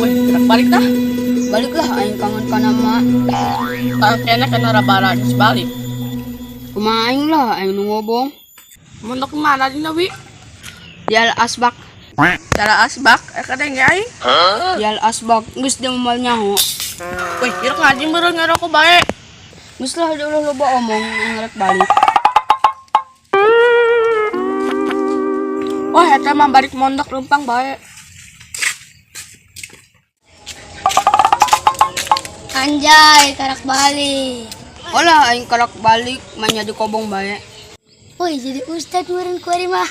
Weh, gerak balik dah. Baliklah aing kangen kana mak. Kayaknya kena rabara geus balik. Kumaha aing lah aing nu ngobong. Mondok mana dina wi? Dial asbak. Cara asbak, kadang ge aing. Dial asbak geus dia moal nyaho. Weh, ieu ngaji meureun ngaroko bae. Geus lah ulah loba omong aing rek balik. Wah, eta mah balik mondok lempang bae. Anjay, karak balik. Olah aing karak balik manya di kobong bae. Woi, jadi ustad meureun kuari mah.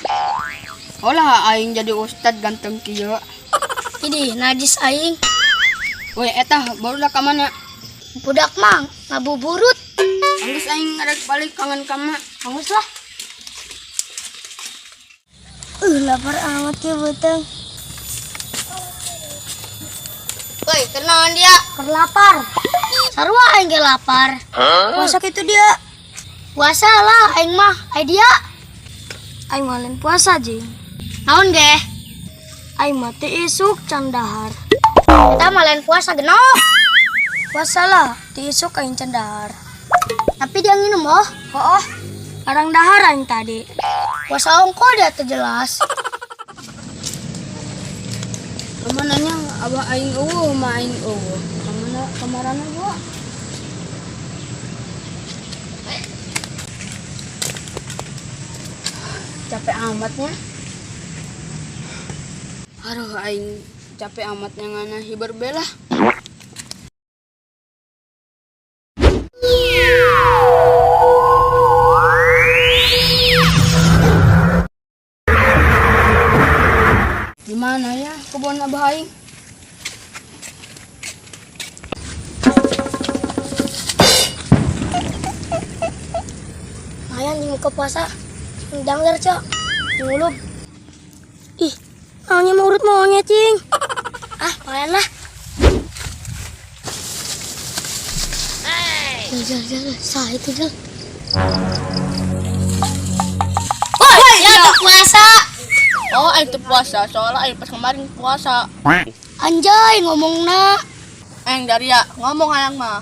Olah aing jadi ustad ganteng kieu. Jadi najis aing. Woi, eta barudak ka mana? Budak mah ngabuburut. Anggeus aing rek balik kangen ka mak. Anggeus lah. Lapar amat ya beuteung. Woi, kenaon dia? Keur lapar. Sarua aing ge lapar. Puasa kitu dia. Puasa lah aing mah. Ai dia. Aing mah lain puasa jeung. Naon ge? Aing mah ti isuk can dahar. Eta mah lain puasa genok. Puasa lah ti isuk aing can dahar. Tapi dia nginum oh. Hooh. Larang dahar aing tadi. Puasa ongko dia teu jelas. Kamana nya abah aing eueuh mah aing eueuh. Kamana kamarana gua? Capek amatnya. Aduh aing capek amatnya ngana hiber belah. Di mana ya kebun abah aing? Lumayan di muka puasa. Janggar, Cok. Ngulub. Ih, maunya mau urut maunya, Cing. Ah, lumayan lah. Jal, jal, jal, sah itu, Jal. Woi, ya tuh puasa. Oh, aing teu puasa, soalnya aing pas kemarin puasa. Anjay, ngomongna. Aing dari ya, ngomong hayang mah.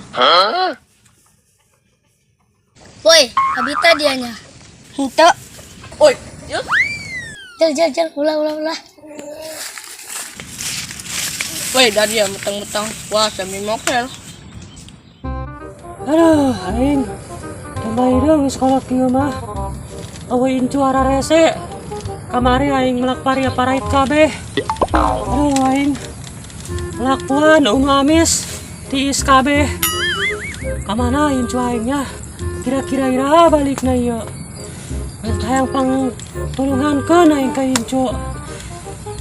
Woi, habita dianya. Henteu. Woi, yuk. Jal, jal, jal, ulah, ulah, ulah. Woi, dari ya metang-metang puasa mi mokel. Aduh, aing. Tambah hidung sekolah kieu mah. Eueuh incu ararese. Kamari aing melak pari parait kabeh. Aduh, aing. Lakuan ungu amis tiis kabeh. Kamana incu aingnya? Kira-kira ira balikna ieu. Hayang pang tulungankeun aing ka incu.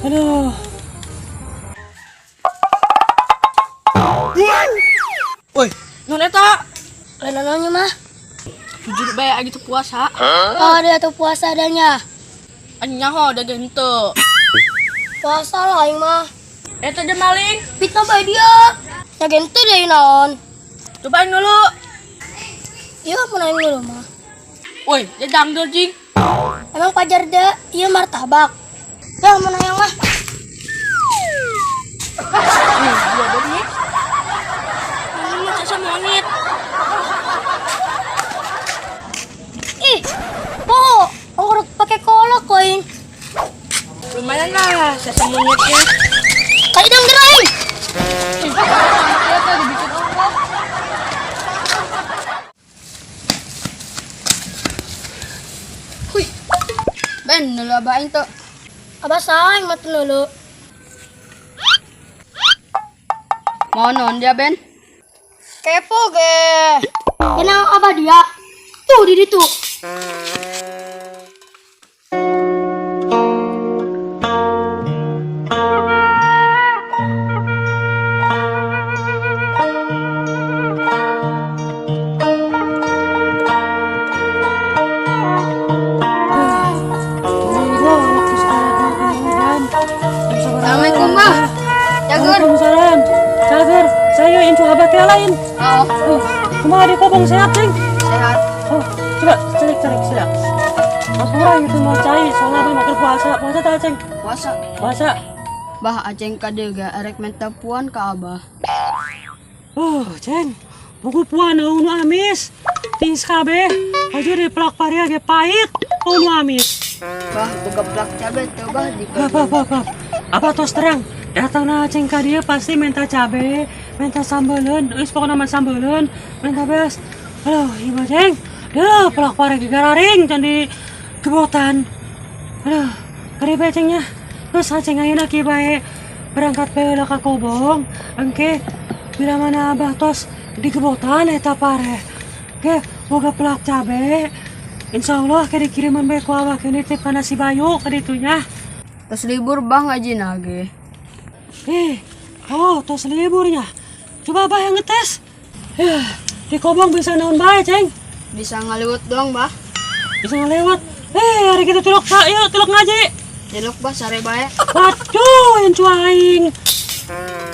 Aduh. Woi, non eta? Lain naonnya mah? Jujur bae aing teu puasa. Oh, dia tuh puasa adanya. Aing nyaho da ge henteu. Puasa lah aing mah. Eta dia maling. Fitnah bae dia. Ya ge henteu deui naon. Cobain dulu. Iya, mun aing dulu mah. Woi, dia dangdut jing. Emang pajar dia ieu martabak. Ya mun hayang mah. Nih, dia bodi. Ini mah sesa monyet. Ih, po, aku pakai kolak koin. Lumayan Lumayan lah, sesemunyetnya. Kaidang geura aing. Iya tuh dibikin eueuh. Hui. Ben, nulu abah aing tuh. Abah saha aing mah teu nulu. Mau non dia, Ben? Kepo ge. Kenal abah dia? Tuh di ditu. Waktu sekolah kan. Assalamualaikum, Bah. Cager. Waalaikumsalam. Cager, saya incu abah teh lain. Oh, Oh, kumaha di kobong sehat, Ceng? sehat. Oh, coba cerik-cerik sudah. Ampura itu mau cai, soalnya abah mau puasa. Puasa tak, Ceng? Puasa. Puasa. Bah, aceng kade ge erek menta puan ka abah. Oh, Ceng. Buku puan nu amis. Tings kabeh. Aja di pelak paria ge pahit. Nu amis. Bah, boga plak cabe tuh bah di Apa apa apa. Apa tos terang? Datang na ceng ka dia pasti minta cabe, minta sambeleun, geus pokona mah sambeleun, minta beas. Aduh, ieu mah ceng. Duh, pelak pare gararing can di gebotan. Aduh, kari bae cengnya. Terus aceng ayeuna kieu bae berangkat bae ka kobong. Engke bila mana abah tos di gebotan eta pare. Ke boga pelak cabe. Insya Allah ke dikiriman bae ku abah ke nitip kana si Bayu ka ditunya. Tos libur bah ngaji nage. Oh, tos liburnya. Coba abah yang ngetes. Ya, di kobong bisa naon bae, Ceng? Bisa ngaliwat doang bah. Bisa ngelewat. Hari kita tilok yuk tilok ngaji. Tilok bah sare bae. Waduh, yang cuaing.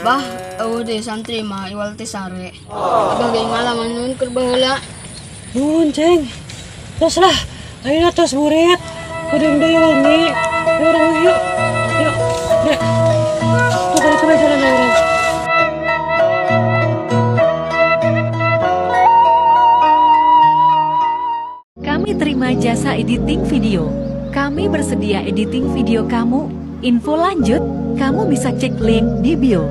Bah, eueuh deh santri mah iwal teh sare. Abah ge ngalaman nuhun keur baheula. Nuhun, Ceng. Tos lah, ayeuna tos murid. Kudu deui wengi. Yuk, urang yuk. Yuk, Dek. Tuh kali coba jalan urang. Kami terima jasa editing video. Kami bersedia editing video kamu. Info lanjut, kamu bisa cek link di bio.